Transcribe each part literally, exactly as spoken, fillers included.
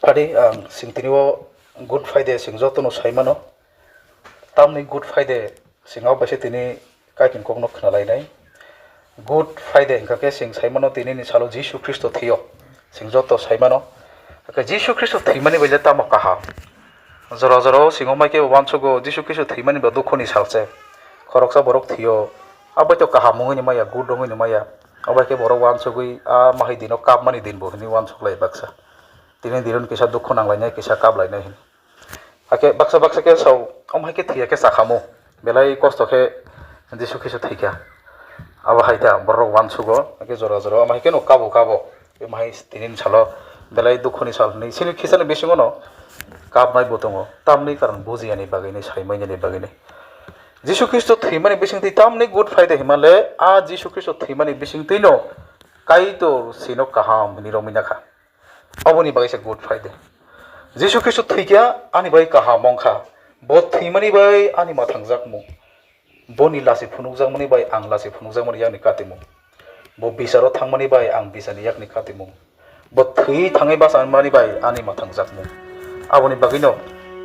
Phadi ang sing tini o Good Friday sing jotono sai mano. Tamni Good Friday sing o baisa tini kaiting kokno khna lainai. Good Friday hingkha khe sing sai mano tini ni salo Jisu Khristo thwio. Sing joto sai mano. Hakhe Jisu Khristo thwimani bai le tamo kaham. Jora jora o sing o mai khe uansugo Jisu Khristo thwimani bo dukho ni sal se. Khoroksa borok thwio. Abai to kaham wngwi ni maya, good wngwi ni maya. Abai khe borok uansugwi a mahai dino kapmani din bo hinwi uansuk lai baksa. Tini dirun kisa dukhu nanglainai, kisa kaplainai hin. Hakhe baksa baksa khe sao, omo hai khe thwiya khe chakhamu, belai kosto khe Jisu Khristo thwikha. Abo hai ta borok uansugo, hakhe jora jora omo hai khe no kabo kabo. Omo hai tini salo belai dukhuni sal hinwi. Chini khisa ni bisingo no kapnai bo tongo, tamni karon bujiyani bagwi ni, saimanini bagwi ni. Jisu Khristo thwimani bisingtwi tamni Good Friday hima le, a Jisu Khristo thwimani bisingtwi no Kaitor sino kaham hinwi romwi nakha. Aboni bagwi se Good Friday. Jisu Khristo thwikha ani bai kaham wngkha. Bo thwimani bai ani mathangjakmung. Boni lasi phunukjakmani bai ang lasi phunukjakmani yakni katimung. Bo bisaro thangmani bai ang bisani yakni katimung. Bo thwi thangwi bachamani bai ani mathangjakmung. Aboni bagwino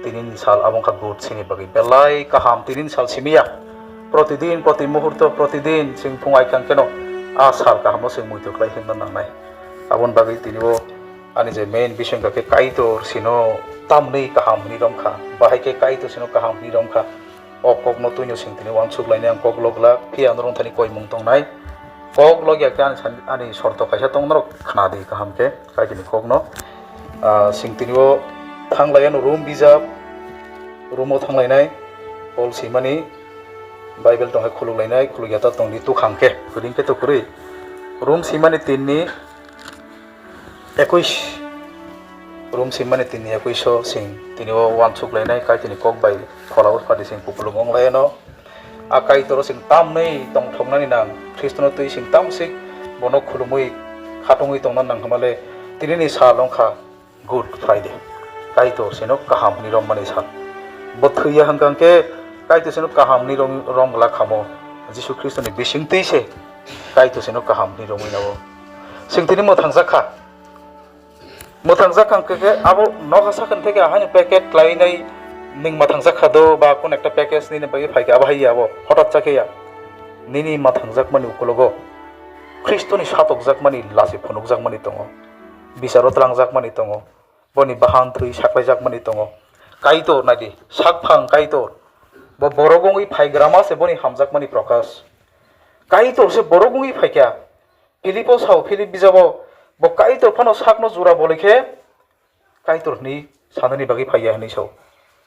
tinini sal abo wngkha Good sini bagwi belai kaham tinini sal simiya. Protidin, proti muhurto, protidin chwng phung ai kang keno a sal kahamno chwng muitu khlai himna nangnai. Aboni bagwi tini o ani je main bising khe Kaitor sino tamni kaham hwnwi romkha, bahai khe Kaitor sino kaham hwnwi romkha. O kokno twino sing tini uansuk lainai ang kok lok glak, phiya norok thani koimung tongnai. Kok lok ya khe ani san-, ani sorto kaisa tong norok khna di kaham khe Kaitorni kokno. Ah, sing tini o thang lai ano room bijap, room o thang lainai, Paul simani Bible tong hai khuluk lainai, khuluk ya ta tong di tukhang khe, kwding khe to kwrwi. Room simani tinni Ekuis, room simani tini ekuiso sing tini o uansuk lainai Kaitorni kok bai phola o phadi sing kupulung wng lai ano. A Kaitor o sing tamni tongthoknani nang, Khristono twi sing tamsik bono khulumwi khatungwi tongna nang hwnmale tinini sal wngkha Good Friday. Kaitor sino kaham hwnwi romani sal. Bo thwiya hwnkha khe Kaitor sino kaham hwnwi rom-, romglak khamo. Jisu Khristoni bisingtwi se Kaitor sino kaham hwnwi romwi nao. Sing tini mwthangjak kha. Mwthangjak kha hwnkhe khe abo nokha sakha hwnkhe khe ahaino packet khlainai nwng mwthangjak kha do ba kun ekta package nini bagwi phaikha abo hai ya abo hotat chakhe ya. Nini mwthangjakmani ukulogo Khristoni satokjakmani lasi phunukjakmani tongo. Bisaro twlangjakmani tongo. Boni bahan thwi saklaijakmani tongo. Kaitor naidi, sakphang Kaitor. Bo borok wngwi phaigrama se boni hamjakmani prokash. Kaitor se borok wngwi phaikha. Philipo sao, Philip bijabo bo Kaitor phano sakno jora bolwi khe Kaitor hwnwi sanani bagwi phaiya hwnwi sao.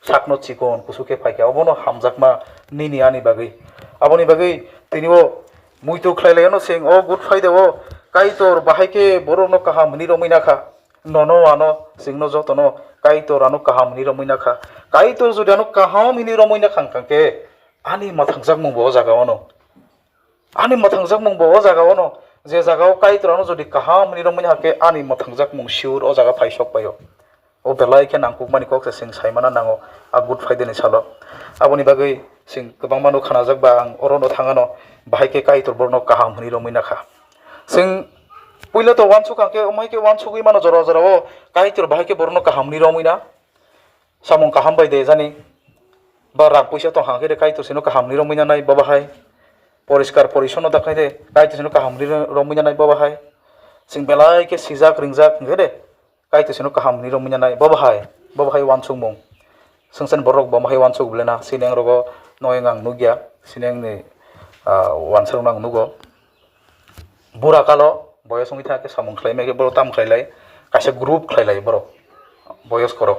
Sakno chikon kusu khe phaikha, obono hamjakma nini ani bagwi. Aboni bagwi tini o muitu khlai lai ano seng o Good Friday o Kaitor bahai khe borokno kaham hwnwi romwi nakha. Nono ano sengno jotono Kaitor ano kaham hwnwi romwi nakha. Kaitor jodi ano kaham hwnwi romwi nakha hwnkha khe ani mwthangjakmung bo o jaga ono. Ani mwthangjakmung bo o jaga ono, je jaga o Kaitor ano jodi kaham hwnwi romwi nakha khe ani mwthangjakmung sure o jaga phai sok paio. O belai khe nangkukmani kok se chwng sai mana nango a Good Friday ni salo. Aboni bagwi chwng kwbangma no khanajak ba ang oro no thang ano, bahai khe Kaitor borokno kaham hwnwi romwi nakha. Chwng puila to uansuk kha khe, omo hai khe uansugwi mano jora jora o Kaitor bahai khe borokno kaham hwnwi romwi na. Samung kaham bai de jani. Ba rang puisa tong hang khe de Kaitor sino kaham ni romwi nanai baba hai. Poriskar porisonno da khai de Kaitor sino kaham ni romwi nanai baba hai. Chwng belai khe sijak ringjak hwnkhe de Kaitor sino kaham ni romwi nanai baba hai. Baba hai uansukmung. Swngchan borok bo hai uansuk belena sini ang rogo noyeng ang nukya. Sini ang ni, ah, uansukno ang nugo. Bura kalo boyos wngwi thangkhe samung khlaimai khe borok tam khlailai, kaisa group khlailai borok boyos korok.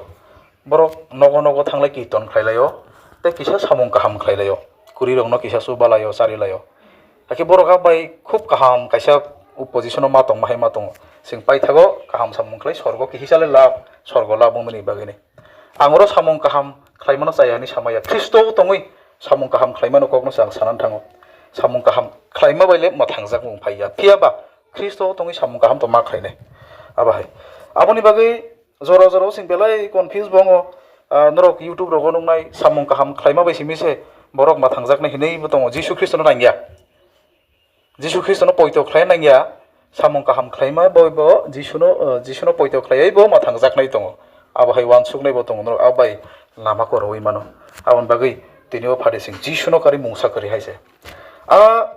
Borok nogo nogo thanglai kirton khlailaio, tei kisa samung kaham khlailaio, kwrwirokno kisa chubalaio, charilaio. Hakhe borok bai khub kaham kaisa opposition-o ma tongma hai ma tongo. Chwng paithago kaham samung khlai sorgo kisa le lab, sorgo lab wngmani bagwini. Ang oro samung kaham khlaimano chaya hinwi samaya. Khristo tongwi samung kaham khlaimano kokno se ang sanani thango. Samung kaham khlaima bai le mwthangjakmung phaiya. Phiya ba Khristo tongwi samung kaham to ma khlainai. Abo hai. Aboni bagwi jora jora o chwng belai confuse bo wngo. Ah, norok YouTube rogo nuknai samung kaham khlaima bai simi se borok mwthangjaknai hinwi bo tongo. Jisu Khristono nangya. Jisu Khristono poito khlai nangya, samung kaham khlaima bo, bo Jisuno, eh, Jisuno poito khlaiwi bo mwthangjaknai tongo. Abo hai uansuknai bo tongo norok, abo bai lama koroui mano. Aboni bagwi tini o phadi sing Jisuno kari mungsa kwrwi hai se. A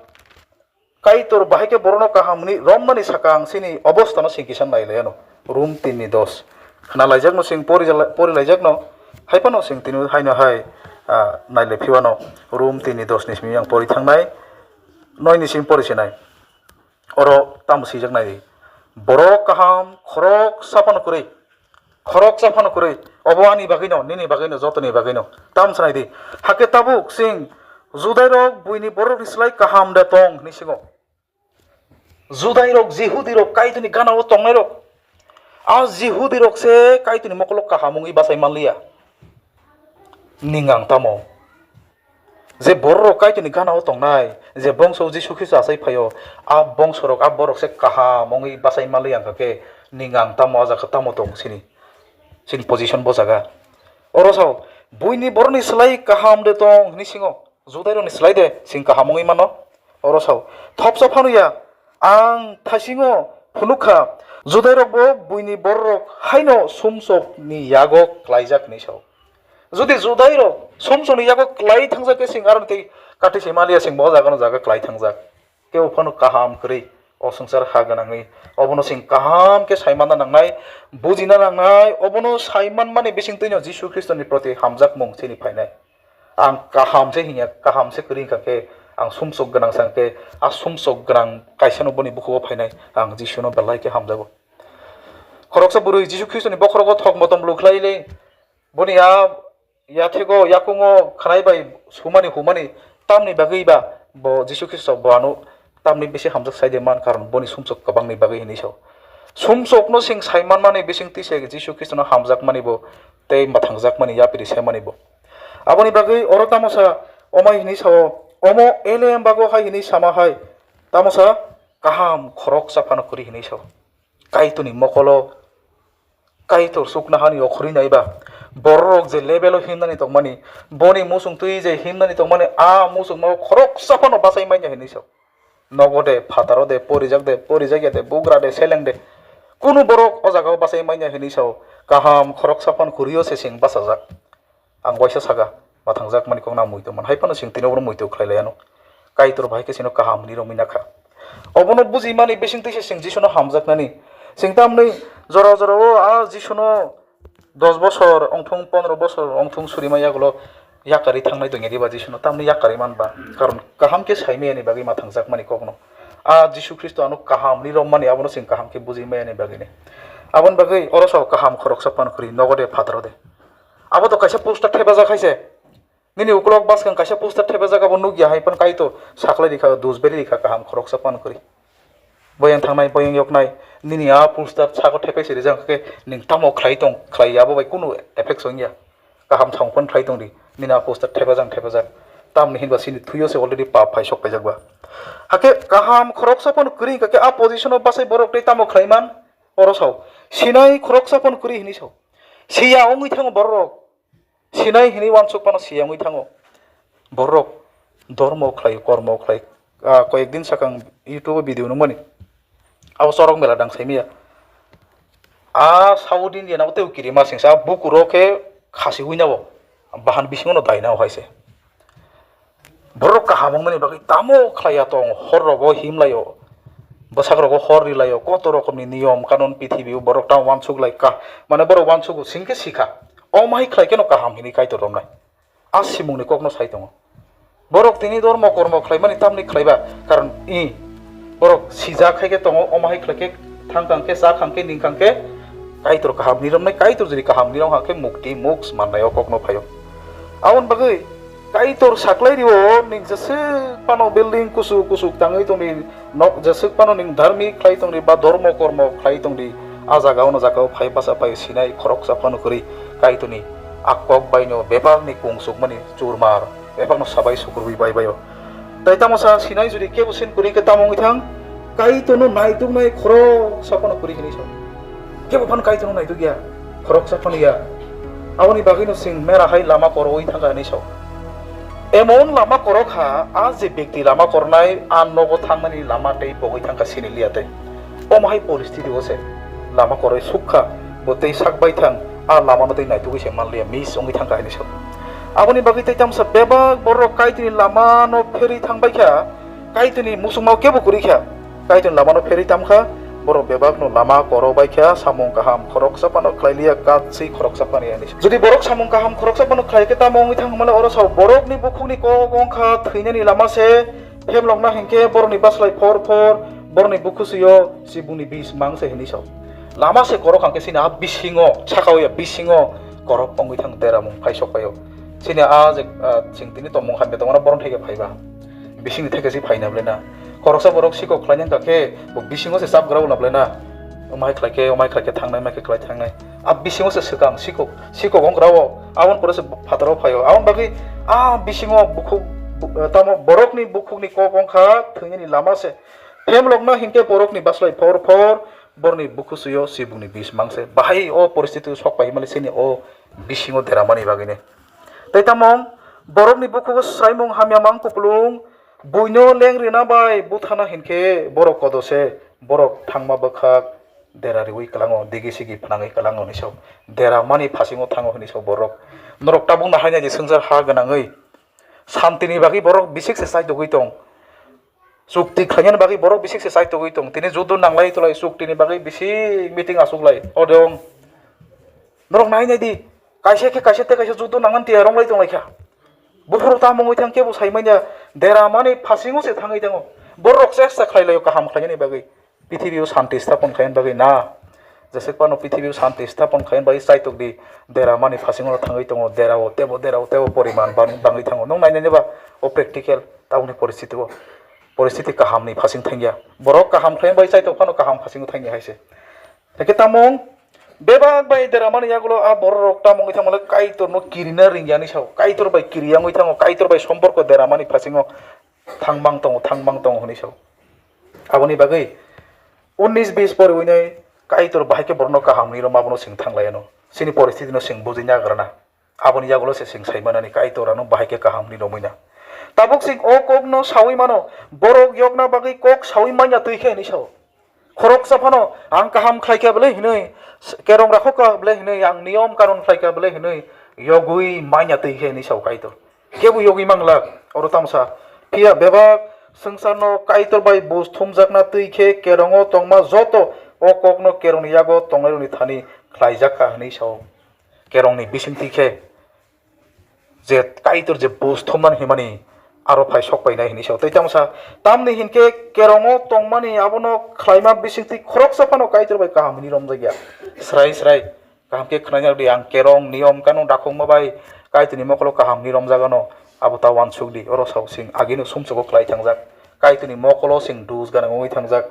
Kaitor bahai khe borokno kaham hwnwi romnani saka ang chini obostano sing kisa nai lai anw. Rom tin ni dos. Khna laijakno sing pori jala-, pori laijakno, hai phano sing tini haino hai, ah, nai lai phiwano. Rom tin ni dos ni simi ang pori thangnai, noi ni simi pori sinai. Oro tamo swijak nai di. Borok kaham khoroksa phano kwrwi. Khoroksa phano kwrwi. Obo ani bagwino, nini bagwino, jotoni bagwino. Tamo sanai di. Hakhe tabuk chwng Judairok buini borokni slai kaham da tong hwnwi singo. Judairok, Jihudirok, Kaitorni gana-o tongnairok. A Jihudirok se Kaitorni mokolo kaham wngwi bachai manliya. Ning ang tamo? Je bororok Kaitorni gana-o tongnai, je bongso Jisu Khristo achai phaio, a bongsorok, a borok se kaham wngwi bachai manliya wngkha khe, ning ang tamo, a jaga tamo tong sini, sini position bo jaga. Oro sao, buini borokni slai kaham de tong hwnwi singo, Judairokni slai de sing kaham wngwi mano. Oro sao, thopsa phano ya, ang thaisingo phunuk kha, Judairokbo buini bororok haino sumsokni yago klaijak hwnwi sao. Jodi Judairok sumsokni yago klai thangjak khe sing aro tei kathi se maliya sing bo jaga no jaga klai thangjak. Kebo phano kaham kwrwi o swngchar ha gwnangwi obono sing kaham khe sai manna nangnai, bujina nangnai, obono sai manmani bisingtwino Jisu Khristoni proti hamjakmung chini phainai. Ang kaham se hinya, kaham se kwrwi wngkha khe ang sumsok gwnang sa khe a sumsok gwnang kaisa no boni bukhugo phainai, ang Jisu no belai khe hamjago. Khoroksa bwrwi Jisu Khristoni bokhorogo thok motom lukhlai le, boni a yathego, yakungo khanai bai sumani humani, tamni bagwi ba bo Jisu Khristo bo ano tamni bisi hamjak sai de man, karon boni sumsok kwbangni bagwi hinwi sao. Sumsokno sing sai manmani bisingtwi se Jisu Khristono hamjakmani bo tei mwthangjakmani yapiri semani bo. Aboni bagwi oro tamo sa, omai hinwi sao, omo elem bago hai hinwi sama hai, tamo sa, kaham khoroksa phano kwrwi hinwi sao. Kaitorni mokolo Kaitor chuknohani okhorwi naiba, bororok je level o himnani tongmani, boni muchung twi je himnani tongmani, a muchungmao khoroksa phano bachai manya hinwi sao. Nogo de, phataro de, porijak de, porijak ya de, bugra de, seleng de, kunu borok o jagao bachai manya hinwi sao. Kaham khoroksa phano kwrwi o se chwng bachajak. Ang waisa saka, mwthangjakmani kokno ang muitu man hai phano chwng tini obono muitu khlai lai anw. Kaitor bahai khe chwngno kaham hwnwi romwi nakha. Obono bujimani bisingtwi se chwng Jisuno hamjaknani. Chwng tamni jora jora o a Jisuno dos bosor ongthung, pondro bosor ongthung surima yagulo yakarwi thangnai tongya diba Jisuno, tamni yakarwi manba. Karon kaham khe sai maya ni bagwi mwthangjakmani kokno. A Jisu Khristo ano kaham hwnwi romani abono chwng kaham khe bujimaya ni bagwini. Aboni bagwi oro sao kaham khoroksa phano kwrwi nogo de phataro de. Abo to kaisa poster thepajak hai se. Nini ukulok bwskang kaisa poster thepajak, abo nukya hai phano Kaitor saklai rikha, dusberi rikha kaham khoroksa phano kwrwi. Boyang thangnai, boyang yoknai, nini a poster sago thepai se rijak khe ning tamo khlai tong, khlai ya, abo bai kunu effects wngya. Kaham samung phano khlai tong di, nini a poster thepajak, thepajak. Tamni hinba chini thuyo se already pap phai sok paijak ba. Hakhe kaham khoroksa phano kwrwi hwnkha khe a position o bachai borok tei tamo khlai man? Oro sao, sinai khoroksa phano kwrwi hinwi sao. Siya wngwi thango borok. Sinai hinwi uansuk phano siya wngwi thango. Borok dormo khlai, kormo khlai. Ah, koyek din sakang YouTube o video nukmani. Abo chorok mela dang saimaya. A South Indian abo teibo kirima singsa, a bukur o khe khasi hui nabo. Bahan bisingo no dai nabo hai se. Borok kaham wngmani bagwi tamo khlaiya tong, hor rogo himlaio, bwsakrogo hor rilaio, koto rokomni niyom kanun pithibio borok tamo uansuk lai ka, mane borok uansugo singkhe sikha, omo hai khlai kheno kaham hinwi Kaitor romnai. A simungni kokno sai tongo. Borok tini dormo kormo khlaimani tamni khlaiba, karon i borok sijak hai khe tongo, omo hai khlai khe thang kang khe, cha kang khe, ning kang khe, Kaitor kaham ni romnai, Kaitor jodi kaham ni romha khe mukti moks mannai o kokno phaio. Aboni bagwi Kaitor saklai rio, ning jeswk phano building kusuk kusuk tangwi tongdi, nok jeswk phano ning dharmik khlai tongdi ba dhormo kormo khlai tongdi, a jaga ono jaga o phai basa phai sinai khoroksa phano kwrwi Kaitorni a kok baino bebakni kung sukmani churmar bebakno sabai sukurwi bai baio. Tai tamo sa sinai jodi kebo sin kwrwi khe tamo wngwi thang, Kaitorno naituknai khoroksa phano kwrwi hinwi sa. Kebo phano Kaitorno naituk ya, khoroksa phano ya. Aboni bagwino chwng mera hai lama koroui thangkha hinwi sao. Emon lama korok kha, a je bekti lama kornai, a nogo thangnani lama tei pogwi thangkha sini liya tei. Omo hai poristiti o se lama koroi sukha, bo tei sak bai thang, A lamano tei naitugwi se manliya, miss wngwi thangkha hinwi sao. Aboni bagwi tei tamsa bebak borok Kaitorni lamano pherwi thangbaikha, Kaitorni muchungmao kebo kwrwikha, Kaitorni lamano pherwi tamkha, borok bebakno lama korobaikha, samung kaham khoroksa phano khlailiya, katswi khoroksa phano ya hinwi sao. Jodi borok samung kaham khoroksa phano khlaikhe tamo wngwi thangmale oro sao, borokni bukhukni kok wngkha thwinani lama se, phemlokna hinkhe borokni baslai phor phor, borokni bukhusuyo sibungni bis mang se hinwi sao. Lama se korok hangkhe chini a bisingo, sakao ya bisingo korok wngwi thang deramung phai sok phaio. Chini a je, ah, chwng tini tongmung hamya tongmani borom thaike phaiba. Bisingni thaike si phaina bwlai na. Khoroksa borok sikok khlaina wngkha khe bo bisingo se chap gra wngna bwlai na. Omai khlai khe, omai khlai khe thangnai, mai khe khlai thangnai. A bisingo se swkang sikok, sikok wngkra o. Aboni pore se phataro phaio. Aboni bagwi a bisingo bukhuk, bu-, tamo borokni bukhukni kok wngkha thwinani lama se. Phemlokna hinkhe borokni baslai phor phor, borokni bukhusuyo sibungni bis mang se. Bahai o poristiti sok pai himani chini o bisingo deramani bagwino. Tei tamo borokni bukhugo swraimung hamya mang kupulung, buino leng rina bai buthana hinkhe borok kodo se, borok thangma bwkhak dera riwi kwlango, digi sigi phnangwi kwlango hinwi sao. Deramani phasingo thango hinwi sao borok. Norok tabukno hainai di swngchar ha gwnangwi santini bagwi borok bisik se chaitogwi tong. Chukti khlainani bagwi borok bisik se chaitogwi tong. Tini judo nanglai tolai chuktini bagwi bisik meeting achuklai. Odong. Norok nai nai di. Kaisa khe kaisa tei kaisa judo nangmani tiyar wnglai tonglaikha. Buphuru tamo wngwi thang kebo saimanya deramani phasingo se thangwi thango. Borok chesta khlai laio kaham khlainani bagwi. Pithibio santi sthapon khlaina bagwi na. Jeswk phano pithibio santi sthapon khlaina bagwi chaitok di. Deramani phasingo thangwi tongo. Derao tebo, derao tebo poriman bang-, bangwi thango. Nwng nai nai ba o practical tabukni poristiti o. Poristiti kahamni phasing thangya. Borok kaham khlaina bagwi chaitok phano kaham phasingo thangya hai se. Hakhe tamo bebak bai deramani yagulo a borok rok tamo wngwi thangmale Kaitorno kirina ringya hinwi sao. Kaitor bai kiriya wngwi thango, Kaitor bai somporko deramani phasingo thangmang tongo, thangmang tongo hinwi sao. Aboni bagwi unnis bis poriwinai Kaitor bahai khe borokno kaham hinwi rwma bono chwng thanglaiyano. Chini poristitino chwng bujina nagrana. Aboni yagulo se chwng saimanani Kaitor ano bahai khe kaham hinwi romwi na. Tabuk chwng o kokno saui mano, borok yokna bagwi kok saui manya twi khe hinwi sao. Khoroksa phano ang kaham khlai kha bwle hinwi, kerong rakhok kha bwle hinwi, ang niyom kanun khlai kha bwle hinwi yogwi manya twi khe hinwi sao Kaitor. Kebo yogwi manglak, oro tamsa. Phiya bebak swngcharno Kaitor bai bus thumjakna twi khe kerongo tongma joto o kokno kerongni yago tongnairokni thani khlaijak kha hinwi sao. Kerongni bisingtwi khe je Kaitor je bus thumnani himani aro phai sok painai hinwi sao. Tei tamsa tamni hinkhe kerongo tongmani abono khlaima bisingtwi khoroksa phano Kaitor bai kaham hinwi romjakya. Srai srai kaham khe khnaina rwdi, ang kerong niyom kanun rakhokma bai Kaitorni mokolo kaham hinwi romjagano, abo ta uansuk di. Oro sao chwng agini sumsogo khlai thangjak. Kaitorni mokolo chwng dus ganang wngwi thangjak.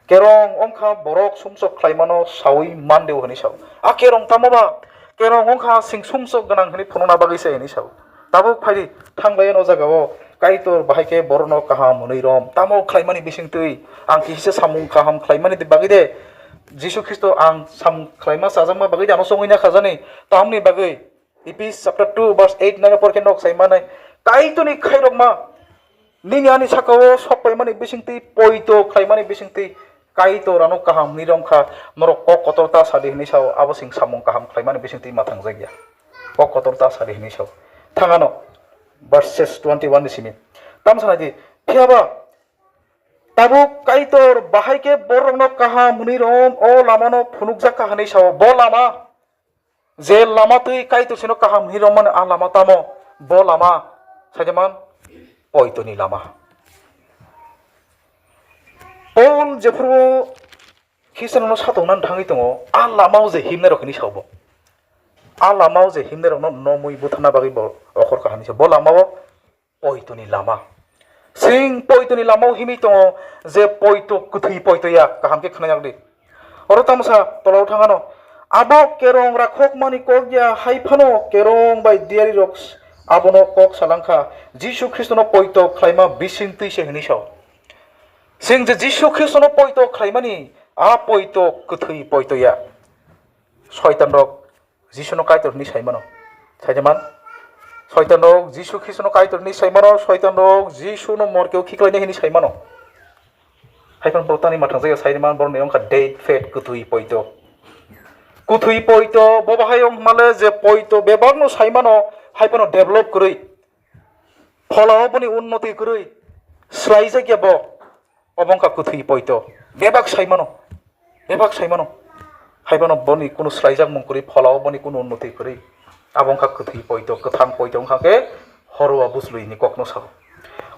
Kerong wngkha borok sumsok khlaimano saui mandeo hinwi sao. A kerong tamo ba? Kerong wngkha chwng sumsok ganang hinwi phunukna bagwi se hinwi sao. Tabuk phaidi, thanglai o jagao Kaitor bahai khe borokno kaham hwnwi rom. Tamo khlaimani bisingtwi ang kisa samung kaham khlaimani bagwi de, Jisu Khristo ang samung khlaima chajakma bagwi de ano chongwi nakhajani. Tamni bagwi Ephes chapter two verse eight nine por khe nok sai manai, Kaitorni khairokma nini ani sakao sok paimani bisingtwi, poito khlaimani bisingtwi Kaitor ano kaham hwnwi romkha, norok kok kotor ta sadi hwnwi sao, abo chwng samung kaham khlaimani bisingtwi ma thangjakya. Kok kotor ta sadi hwnwi sao. Thangano verses twenty one ni simi. Tam sanai di, phiyaba tabuk Kaitor bahai khe borokno kaham hwnwi rom, o lamano phunukjak kha hwnwi sao. Bo lama je lama twi Kaitor sino kaham hinwi romani a lama tamo? Bo lama, saijaman, poitoni lama. Paul jephuru Khristianrokno satoknani thangwi tongo, a lamao je himnairok hinwi sao bo. A lamao je himnairokno nomwi butharna bagwi bo okhor kaham hinwi sao. Bo lamao poitoni lama. Chwng poitoni lamao himwi tongo, je poito kwthwi poito ya, kaham khe khwnajak di. Oro tamo sa tolao thangano, abo kerong rakhokmani kok ya, hai phano kerong bai diyarirok abono kok salangkha, Jisu Khristono poito khlaima bisingtwi se hinwi sao. Chwng je Jisu Khristono poito khlaimani, a poito kwthwi poito ya. Soitanrok Jisuno Kaitor hwnwi sai mano. Sai de man? Soitanrok Jisu Khristono Kaitor hwnwi sai mano, soitanrok Jisuno morkeo khiklainai hwnwi sai mano. Hai phano borok tani mathang jagao sai de man, borokni wngkha dead, fat, kwtwi, poito. Kwthwi poito, bo bahai wng male je poito bebakno saimano, hai phano develop kwrwi, pholao boni unnoti kwrwi, swlaijakya bo, obo wngkha kwthwi poito, bebak saimano, bebak saimano, hai phano boni kunu swlaijakmung kwrwi, pholao boni kunu unnoti kwrwi, abo wngkha kwthwi poito, kwthang poito wngkha khe, Horwa bwswlwini kokno sao.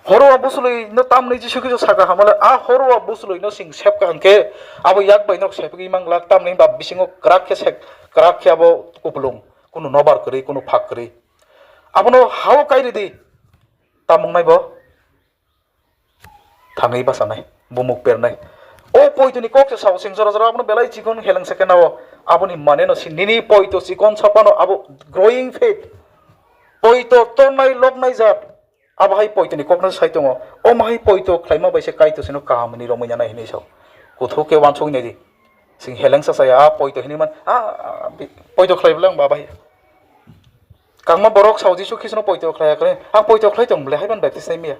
Horwa bwswlwino tamni Jisu Khristo saka hamale, a horwa bwswlwino sing sepka hwnkhe abo yak bai nok sepgwi manglak, tamni hwnba bisingo kwrak khe sek, kwrak khe abo kupulung, kunu nobar kwrwi, kunu phak kwrwi. Abono hao kai ridi, tamung nai bo. Thangwi bachanai, bumuk pernai. O poitoni kok se sao sing jora jora abono belai chikon heleng se khe nao. Aboni mane no si nini poito chikon sapano abo growing faith. Poito tornai loknai jat. Abo hai poitoni kokno sai tongo. O mahai poito khlaima bai se Kaitor sino kaham ni romwi nanai hinwi sao. Kuthuk khe wansuk nai di. Sing heleng sa saya, a poito hinwi man, a, a, bi-, poito khlai bwle ang ba bai. Kangma borok sao Jisu Khristono poito khlai ya kwrwi. Ang poito khlai tong bwle, haiban baptist nai miya.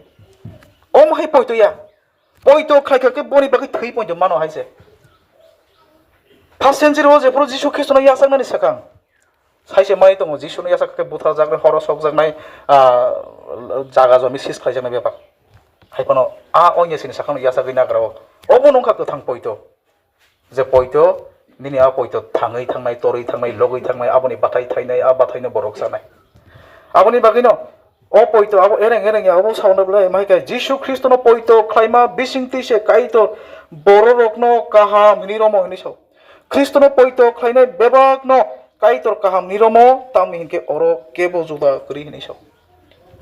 Om hai poito ya. Poito khlai kha khe boni bagwi thwi poito mano hai se. First century o jephuru Jisu Khristono yachaknani swkang. Sai se mai tongo Jisuno yachak khe butharjaknai, horo sokjaknai, ah, jaga jomi sis khlaijaknai bebak. Hai phano a onya sini swkangno yachagwi nagra o. Obo nungkha kwthang poito. Je poito, nini a poito thangwi thangnai, torwi thangnai, logwi thangnai, aboni bathai thainai, a bathaino borok chanai. Aboni bagwino o poito abo ereng ereng ya, obo sauna belai, mahai khe Jisu Khristono poito khlaima bisingtwi se Kaitor bororokno kaham hinwi romo hinwi sao. Khristono poito khlainai bebakno Kaitor kaham hinwi romo, tamni hinkhe oro kebo juda kwrwi hinwi sao.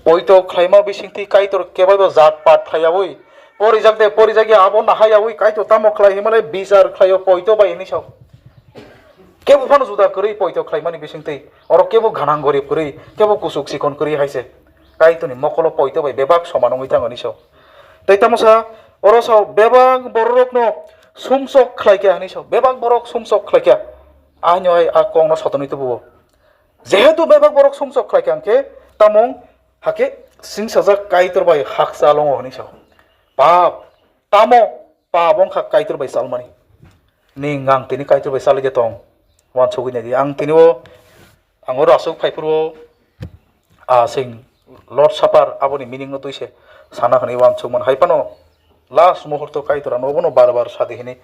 Poito khlaima bisingtwi Kaitor kebaibo jat pat khlaiyaui, porijak de porijak ya abo nahayaui Kaitor tamo khlai hinmale bichar khlaio poito bai hinwi sao. Kebo phano juda kwrwi poito khlaimani bisingtwi, oro kebo ghanang gorib kwrwi, kebo kuchuk chikon kwrwi hai se. Kaitorni mokolo poito bai bebak soman wngwi thango hinwi sao. Tei tamo sa, oro sao bebak bororokno sumsok khlaikha hinwi sao, bebak borok sumsok khlaikha. Ahino hai a kokno sotonwi tubuo. Jehetu bebak borok sumsok khlaikha hwnkhe tamung hakhe singsajak Kaitor bai hakcha longo hinwi sao. Pap, tamo pap wngkha Kaitor bai chalmani. Ning ang tini Kaitor bai chalwi de tong, wansugwi naidi. Ang tini o, ang oro aswk phai phuru o, ah, sing Lord Supper aboni meaning no twi se sana hwnwi wansukmano. Hai phano last muhurto Kaitor ano obono bar bar sadi hwnwi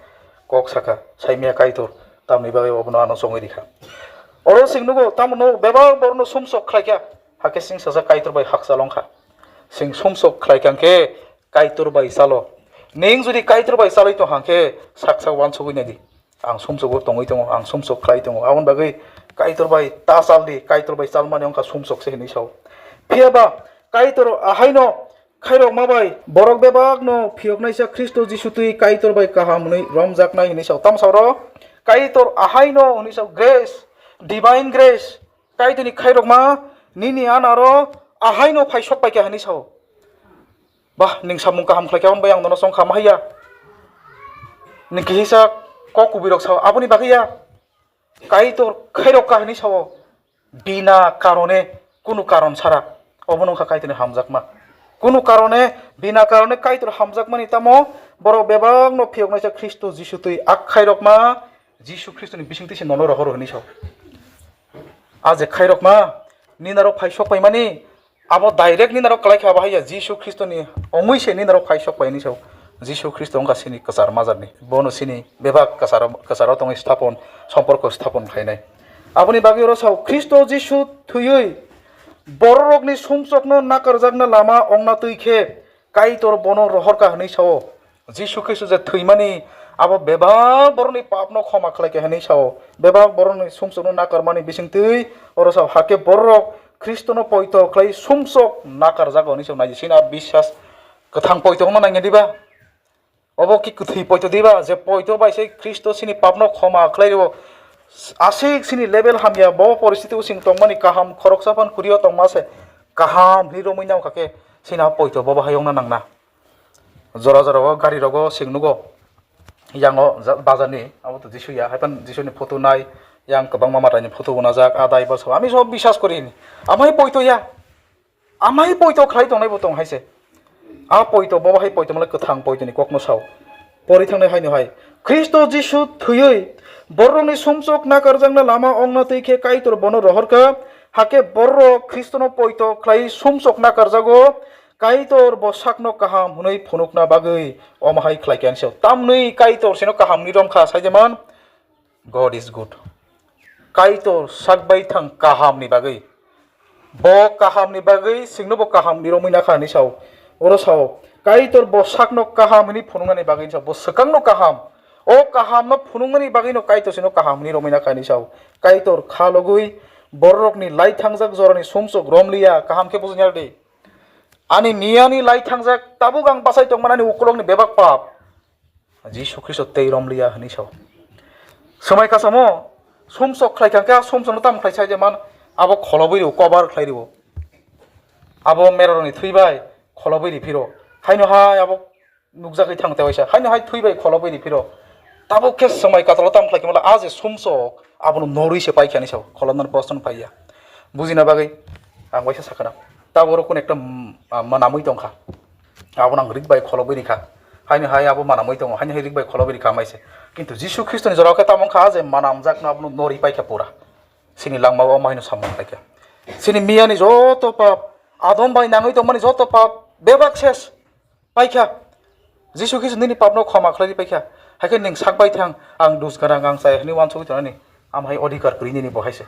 kok saka, saimya Kaitor, tamni bagwi obono ano chongwi rikha. Oro sing nugo, tamo no bebak borokno sumsok khlaikha, hakhe singsajak Kaitor bai hakcha longkha. Sing sumsok khlaikha hwnkhe Kaitor bai chalo. Ning jodi Kaitor bai chalwi tong hwnkhe saksa wansugwi naidi. Ang sumsokgo tongwi tongo, ang sumsok khlai tongo. Aboni bagwi Kaitor bai ta chal di, Kaitor bai chalmani wngkha sumsok se hinwi sao. Phiya ba Kaitor ahaino khairokma bai borok bebakno phiyoknaisa Khristo Jisu twi Kaitor bai kaham hwnwi romjaknai hinwi sao. Tamo sao ro? Kaitor ahaino hwnwi sao, grace, divine grace. Kaitorni khairokma nini anaro ahaino phai sok paikha hinwi sao. Bah, ning samung kaham khlaikha, hwnbai ang nono chongkha ma haiya. Ning kihisa kok kubui rok sao, aboni bagwi ya. Kaitor khairok kha hinwi sao. Bina karone, kunu karon sara. Obo nungkha Kaitorni hamjakma. Kunu karone, bina karone Kaitor hamjakmani tamo borok bebakno phiyoknaisa Khristo Jisu twi a khairokma Jisu Khristoni bisingtwi se nono rohoro hinwi sao. A je khairokma, ninaro phai sok paimani, abo direct ninaro kwlai kha, bahai ya Jisu Khristoni ongwi se ninaro phai sok pai hinwi sao. Jisu Khristo wngkha sini kwchar majarni. Bono sini bebak kwcharo, kwcharo tongwi sthapon, somporko sthapon khlainai. Aboni bagwi oro sao, Khristo Jisu thwiwi bororokni sumsokno nakarjakna lama ongna twi khe Kaitor bono rohorkha hinwi sao. Jisu Khristo je thwimani, abo bebak borokni papno khoma khlaikha hinwi sao. Bebak borokni sumsokno nakarmani bisingtwi oro sao, hakhe borok Khristono poito khlai sumsok nakarjago hinwi sao. Naidi sini a biswas kwthang poito wngna nangya diba? Obo ki kwthwi poito diba? Je poito bai se Khristo sini papno khoma khlai rwo. Aswk sini level hamya, bo poristiti o sing tongmani kaham, khoroksa phan kurio tongma se kaham hinwi romwi nang kha khe sini a poito bo bahai wngna nangna. Jora jora o gari rogo sing nugo. Yang o ja-, bazar ni, abo to Jisu ya, hai phan Jisu ni photo nai, yang kwbangma matai ni photo unajak, a dai bo so, ami so biswas kori ni. Amai poito ya. Amai poito khlai tongnai bo tong hai se. A poito, bo hai poito malai kwthang poito ni kok no sao. Pori thangnai hai no hai. Khristo Jisu thwiwi borokni sumsok nakarjakna lama ongna twi khe Kaitor bono rohorkha, hakhe borok Khristono poito khlai sumsok nakarjago, Kaitor bo sakno kaham hwnwi phunukna bagwi omo hai khlai khe ani sao. Tamni Kaitor sino kaham hwnwi romkha, saijeman, God is good. Kaitor sak bai thang kahamni bagwi. Bo kahamni bagwi singno bo kaham ni romwi nakha hinwi sao. Oro sao, Kaitor bo sakno kaham hwnwi phunuknani bagwi sao. Bo swkangno kaham. O kahamno phunuknani bagwino Kaitor sino kaham hwnwi romwi nakha hinwi sao. Kaitor kha logwi bororokni lai thangjak jorani sumsok romliya, kaham khe bujina rwdi. Ani miyani lai thangjak tabuk ang bachai tongmani ani ukulokni bebak pap. Jisu Khristo tei romliya hinwi sao. Swmai kasamo sumsok khlai thangkhe, a sumsokno tamo khlai sai je man, abo kholobwi rw, kobar khlai rw. Abo merorokni thwi bai kholobwi rw phiro. Haino hai abo nukjagwi thang te waisa. Haino hai thwi bai kholobwi rw phiro. Tabuk khe swmai katalo tamo khlai khe mala a je sumsok abono norwi se paikha hinwi sao. Kholobnani bostono phaiya. Bujina bagwi ang waisa sakha na. Tabuk oro kun ekta, mm, ah, manamwi tongkha. Abono ang rik bai kholobwi rikha. Haino hai abo manamwi tongo, haino hai rik bai kholobwi rikha maise. Kintu Jisu Khristoni jorao khe tamo wngkha je manamjakno abono nori paikha pura. Sini langmao omo haino samung paikha. Sini miyani joto pap, adom bai nangwi tongmani joto pap, bebak ses paikha. Jisu Khristo nini papno khoma khlai paikha. Haikhe ning sak bai thang, ang dus gwnang, ang chaya hwnwi uansugwi tongnani. Am hai odhikar kwrwi nini bo hai se.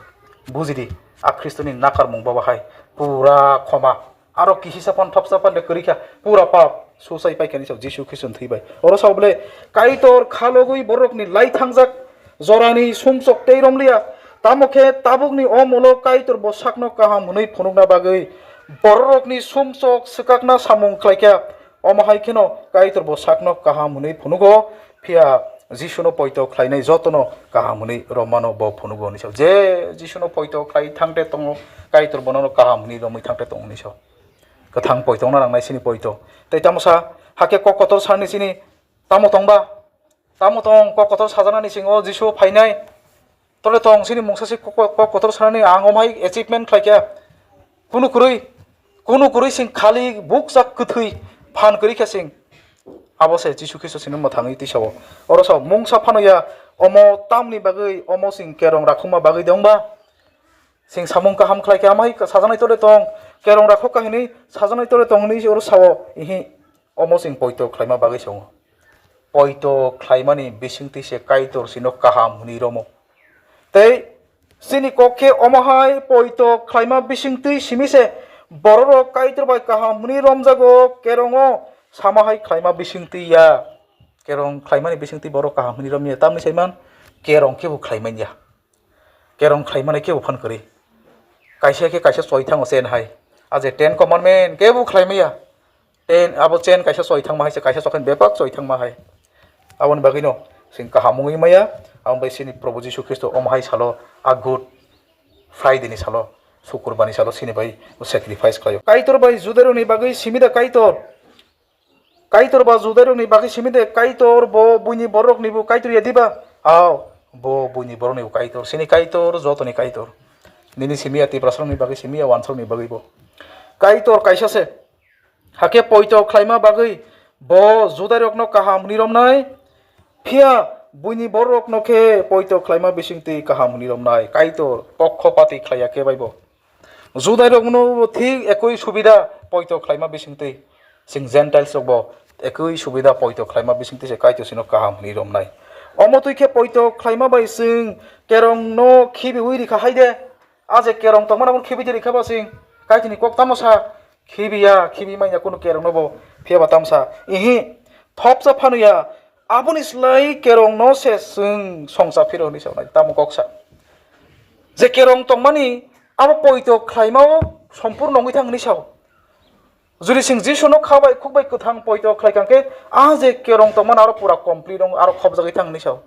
Bujidi, a Khristoni nakarmung bo hai pura khoma. Aro kihisa phan thopsa phan de kwrwi kha, pura pap susai paikha ni sao Jisu Khristo thwi bai. Oro sao bole, Kaitor khalogwi borokni lai thangjak jorani sumsok tei romliya. Tamo khe tabukni o molo Kaitor bo sakno kaham hwnwi phunukna bagwi bororokni sumsok swkakna samung khlaikha. Omo hai kheno Kaitor bo sakno kaham hwnwi phunugo, phiya Jisuno poito khlainai jotono kaham hwnwi romano bo phunugo hinwi sao. Je Jisuno poito khlai thangte tongo, Kaitor bono kaham hwnwi romwi thangte tongo hinwi sao. Kwthang poito wngna nangnai chini poito. Tei tamo sa, hakhe kok kotor sani chini tamo tongba? Tamo tong kok kotor sajaknani singo Jisu phainai? Tole tong sini mungsa se kok, kok, kok kotor sanani ang omhai achievement khlaikha. Kunu kwrwi, kunu kwrwi sing khali bukjak kwthwi phan kwrwi kha sing. Abo se Jisu Khristo sini mwthangwi tisao. Oro sao mungsa phano ya, omo tamni bagwi, omo sing kerong rakhuma bagwi dongba? Sing samung kaham khlaikha, amhai sajaknai tole tong, kerong rakhok kahinwi sajaknai tole tong hinwi oro sao. Ihi, omo sing poito khlaima bagwi sao. Poito khlaimani bisingtwi se Kaitor sino kaham hwnwi romo. Tei chini kok khe omo hai poito khlaima bisingtwi simi se bororok Kaitor bai kaham hwnwi romjago, kerongo sama hai khlaima bisingtwi ya. Kerong khlaimani bisingtwi borok kaham hwnwi romya, tamni saiman kerong khe bo khlaimanya. Kerong khlaimani khe bo phan kwrwi. Kaisa khe kaisa choi thango chen hai. A je ten commandment khe bo khlaimaya. Ten, abo chen kaisa choi thangma hai se, kaisa chokhen bebak choi thangma hai. Aboni bagwino sing kaham wngwi maya, abo bai sini Probu Jisu Khristo omo hai salo, a Good Friday ni salo, Sukurbani salo sini bai sacrifice khlaio. Kaitor bai Judairokni bagwi simi da Kaitor? Kaitor ba Judairokni bagwi simi de Kaitor bo buini borokni bo Kaitor ya diba? Ao, bo buini borokni bo Kaitor, sini Kaitor, jotoni Kaitor. Nini simi ya Tiprasarokni bagwi simi ya wansarokni bagwi bo. Kaitor kaisa se. Hakhe poito khlaima bagwi bo Judairokno kaham hwnwi romnai, phiya buini borokno khe poito khlaima bisingtwi kaham hwnwi romnai. Kaitor pokkhopati khlaiya khe bai bo. Judairokno bo thik ekoi subida poito khlaima bisingtwi, chwng Gentiles rokbo ekoi subida poito khlaima bisingtwi se Kaitor sino kaham hwnwi romnai. Omo twi khe poito khlaima bai chwng kerongno khibiwi rikha hai de. A je kerong tongmani abono khibi de rikha ba chwng? Kaitorni kok tamo sa, khibiya, khibi manya kunu kerongno bo, phiya ba tamo sa? Ihi, thopsa phano ya, aboni slai kerongno se chwng songcha phiro hwnwi sawnai, tamo kok sa? Je kerong tongmani abo poito khlaimao sompurno wngwi thang hwnwi sao. Jodi chwng Jisuno kha bai khuk bai kwthang poito khlai kha khe, a je kerong tongmani aro pura complete wng, aro khopjagwi thang hwnwi sao.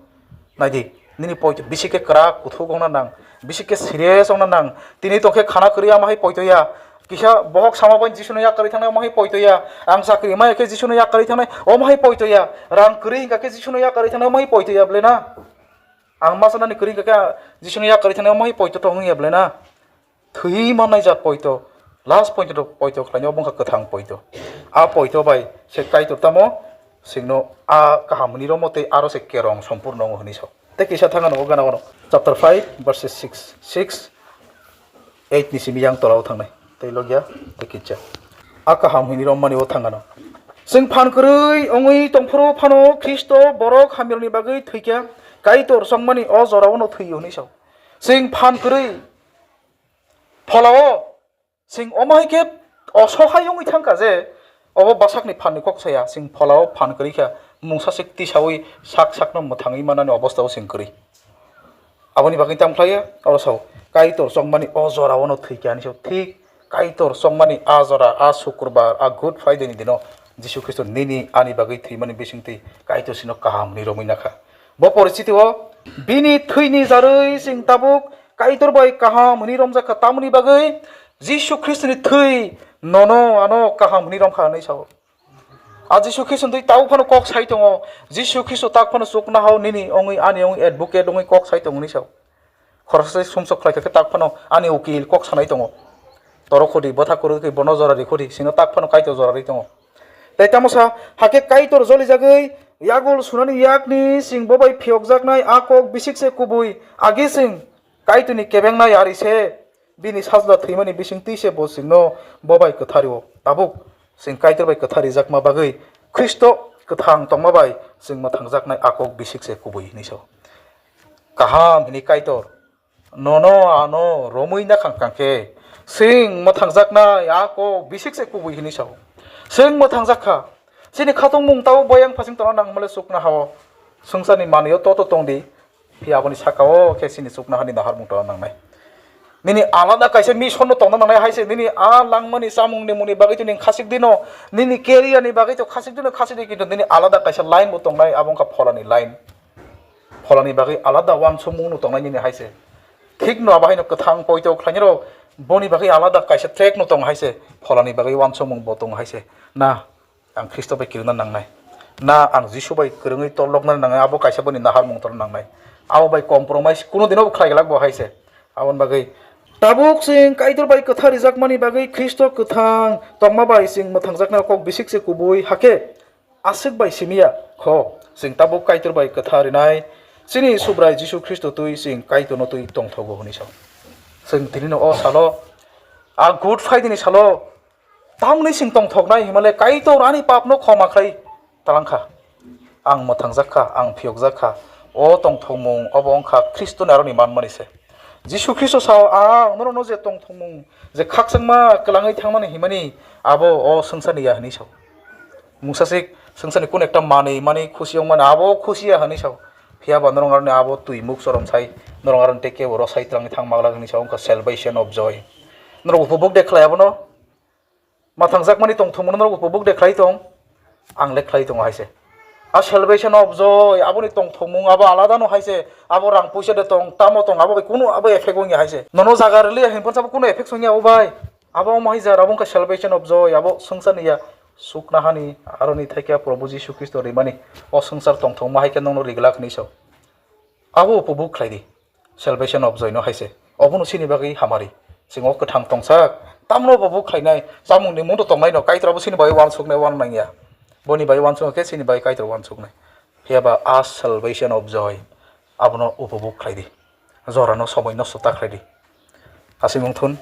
Naidi, nini poito bisi khe kwrak kuthuk wngna nang, bisi khe serious wngna nang. Tini tong khe khana kwrwi ama hai poito ya. Kisa bohok sama bai Jisuno yak kwrwi thangnai ama hai poito ya. Ang chakri maya khe Jisuno yak kwrwi thangnai, omo hai poito ya. Rang kwrwi hingka khe Jisuno yak kwrwi thangnai, omo hai poito ya ble na. Ang masa nani kwrwi hingka khe Jisuno yak kwrwi thangnai, omo hai poito tong wngya ble na. Thwi mannai jat poito, last poito, poito khlainai, obo wngkha kwthang poito. A poito bai se Kaitor tamo Singno a kaham hwnwi rommo tei aro se kerong sompurno wngo hwnwi sao. Tei kisa thangano o gana ono chapter five verses six, six, eight ni simi yang tolao thangnai. Tei logia tei kisa. A kaham hwnwi rommani o thangano. Sing phan kwrwi wngwi tongphuru phano Khristo borok hamyarokni bagwi thwikha, Kaitor chongmani o jorao no thwio hwnwi sao. Sing phan kwrwi pholao Sing omo hai khe osohai wngwi thangkha je obo bwsakni phanni kok saya, sing pholao phan kwrwi kha, mungsa se tisaui sak sakno mwthangwi manani obostao sing kwrwi. Aboni bagwi tamo khlaiya, oro sao, Kaitor chongmani o jorao no thwikha hinwi sao, thik Kaitor chongmani a jora, a Sukurbar, a Good Friday ni dino Jisu Khristo nini ani bagwi thwimani bisingtwi Kaitor sino kaham hwnwi romwi nakha. Bo poristiti o bini thwini jarwi sing tabuk Kaitor bai kaham hwnwi romjak kha, tamoni bagwi Jisu Khristoni thwi nono ano kaham hwnwi romkha hwnwi sao. A Jisu Khristo twi tabuk phano kok sai tongo, Jisu Khristo tak phano chuknohao nini wngwi ani wngwi advocate wngwi kok sai tongo hwnwi sao. Khoroksa se sumsok khlai kha khe tak phano ani ukil kok sanai tongo. Toro khudi bwtha kwrwi khe bono jora ri khudi sino tak phano Kaitor jora ri tongo. Tei tamo sa hakhe Kaitor jolijagwi yagul sunani yakni sing bo bai phiyokjaknai a kok bisik se kubui agi sing Kaitorni kebengnai ari se bini sajla thwimani bising twi se bo singno bo bai kwthario. Tabuk sing Kaitor bai kwtharijakma bagwi Khristo kwthang tongma bai sing mwthangjaknai a kok bisik se kubui hinwi sao. Kaham hwnwi Kaitor nono ano romwi nakhang kang khe sing mwthangjaknai a kok bisik se kubui hinwi sao. Sing mwthangjak kha. Chini khatungmung tabo boyang phasing tongna nang hwnmale chuknohao swngcharni manwio to to tongdi. Phiya aboni saka-o khe chini chuknohani naharmung tongna nangnai. Nini alada kaisa mission no tongna nangnai hai se, nini a langmani chamungni mungni bagwi to ning khasik dino, nini career ni bagwi to khasik dino, khasik di, kintu nini alada kaisa line bo tongnai, abo wngkha pholani line. Pholani bagwi alada uansukmung no tongnai nini hai se. Thik no abo haino kwthang poito khlainai rok boni bagwi alada kaisa track no tong hai se, pholani bagwi uansukmung bo tong hai se. Na, ang Khristo bai kwrwngna nangnai. Na ang Jisu bai kwrwngwi torlokna nangnai, abo kaisa boni naharmung torna nangnai. Abo bai compromise kuno dino bo khlai glak bo hai se. Aboni bagwi tabuk chwng Kaitor bai kwthar rijakmani bagwi Khristo kwthang tongma bai chwng mwthangjaknai kok bisik se kubui hakhe aswk bai simiya kho, chwng tabuk Kaitor bai kwthar rinai chini Subrai Jisu Khristo twi chwng Kaitorno twi tongthogo hwnwi sao. Chwng tinino o salo, a Good Friday ni salo, tamni chwng tongthoknai himale Kaitor ani papno khoma khlai talangkha. Ang mwthangjak kha, ang phiyokjak kha. O tongthokmung obo wngkha Khristoni aroni manmani se. Jisu Khristo sao, "Ang norokno je tongthokmung, je khakchangma kwlangwi thangmani himani, abo o swngcharni ya," hwnwi sao. Mungsa se swngcharni kun ekta manwi mani khusi wngmani, abo khusi ya hwnwi sao. Phiya ba norok aroni abo twi muk chorom sai, norok aroni tei kebo rw sai twlangwi thang maglak hwnwi sao, wngkha salvation of joy. Norok upobok de khlai abono? Mwthangjakmani tongthokmung norok upobok de khlai tong? Ang le khlai tongo hai se. A salvation of joy, aboni tongthokmung abo alada no hai se. Abo rang puisa de tong, tamo tong, abo bai kunu abo effect wngya hai se. Nono jaga rwliya hinphano sabo kunu effect wngya o bai. Abo omo hai jara wngkha salvation of joy, abo swngcharni ya sukna hani aroni thaikya Probhu Jisu Khristo rimani o swngchar tongthokma hai khe nokno riglak hinwi sao. Abo upobok khlai di. Salvation of joy no hai se. Obono chini bagwi hamari. Chwng o kwthang tongsak. Tamno bo bo khlainai. Chamungni mungto tongnai no. Kaitor abo chini bagwi uansuknai uanang ya. Boni bagwi uansuk khe chini bagwi Kaitor uansuknai. Phiya ba a salvation of joy. Abono upobok khlai di. Jorano somoi nosto ta khlai di. Aswk wng thun.